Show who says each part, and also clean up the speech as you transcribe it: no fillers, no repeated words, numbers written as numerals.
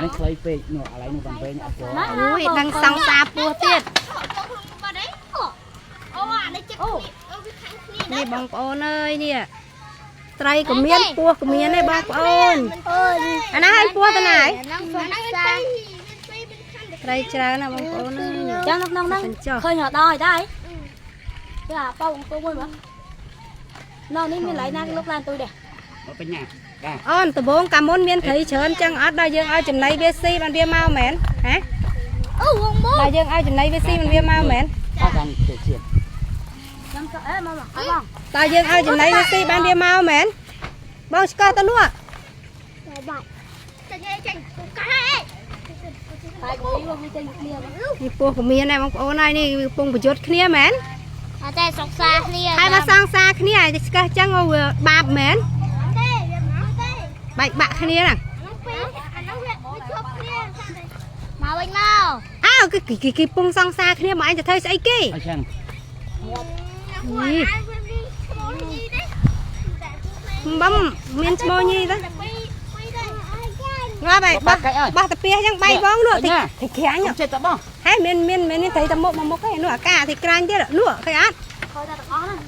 Speaker 1: នេះខ្លីពេកនោះឥឡូវនោះបានវែងអត់ចូល
Speaker 2: អូយដឹងសង្សារពោះទៀត
Speaker 3: បាត់អីអូអានេះចិត្តអូវាខាងគ្នា
Speaker 2: នេះបងប្អូនអើយនេះត្រីក៏មានពោះក៏មានដែរបងប្អូន
Speaker 3: អូយ
Speaker 2: អាណាឲ្យពោះទៅណាហើយ
Speaker 3: ហ្នឹងសង្សារ
Speaker 2: ត្រីច្រើនណាស់បងប្អូនអើយ
Speaker 4: ចាំនៅក្នុងហ្នឹង
Speaker 2: បញ្ចុះ
Speaker 4: ឃើញរដល់ហើយដែរទៅអាប៉ៅអង្គមួយមើលនៅនេះមានឡៃណាគេលុបឡានទូដែរ
Speaker 1: មកបញ្ញាបាទ
Speaker 2: អូនដបងកាមុនមានត្រីច្រើនចឹងអត់ដល់យើងឲ្យចំណីវាស៊ីបានវាមកមែនហ៎
Speaker 3: អូវងមក
Speaker 2: ដល់យើងឲ្យចំណីវាស៊ីបានវាមកមែន
Speaker 1: អត់បានទៅជាតិ
Speaker 4: ចាំអេមកមកអត់បង
Speaker 2: ដល់យើងឲ្យចំណីវាស៊ីបានវាមកមែនបងឆ្កឹះទៅលក់
Speaker 3: បាត់ចេញចេញកាយ
Speaker 4: តែគួយវាចេញគ្នា
Speaker 2: នេះពោះក៏មានដែរបងប្អូនហើយនេះវាកំពុងប្រយុទ្ធគ្នាមែន
Speaker 3: អត់តែសង្សារគ្នា
Speaker 2: ហើយមកសង្សារគ្នាហើយឆ្កឹះចឹងអូវាបាបមែន
Speaker 3: ទេវាមកទេ
Speaker 2: បែកបាក់គ្នាហ្នឹង
Speaker 3: អានោះពីរអានោះវាជាប់គ្នាមកវិញមក
Speaker 2: អើគេគេគេពងសង្សារគ្នាមកឯងទៅធ្វើស្អីគេ
Speaker 1: អញ្ចឹង
Speaker 2: នេះ
Speaker 3: អាវាមានឈ្មោះញីទេ
Speaker 2: បំមានឈ្មោះញីទៅ
Speaker 3: តែពីរពីរទេ
Speaker 2: ងាប់ហើយបោះបោះតាពីចឹងបែកបងនោះទីទីក្រាញ់
Speaker 1: ចិត្តតបង
Speaker 2: ហើយមានមានមានត្រីតែមុខមកមុខឯនោះអាកាទីក្រាញ់ទៀតនោះឃើញអត់
Speaker 4: ឃើញតែទាំងអស់ហ្នឹង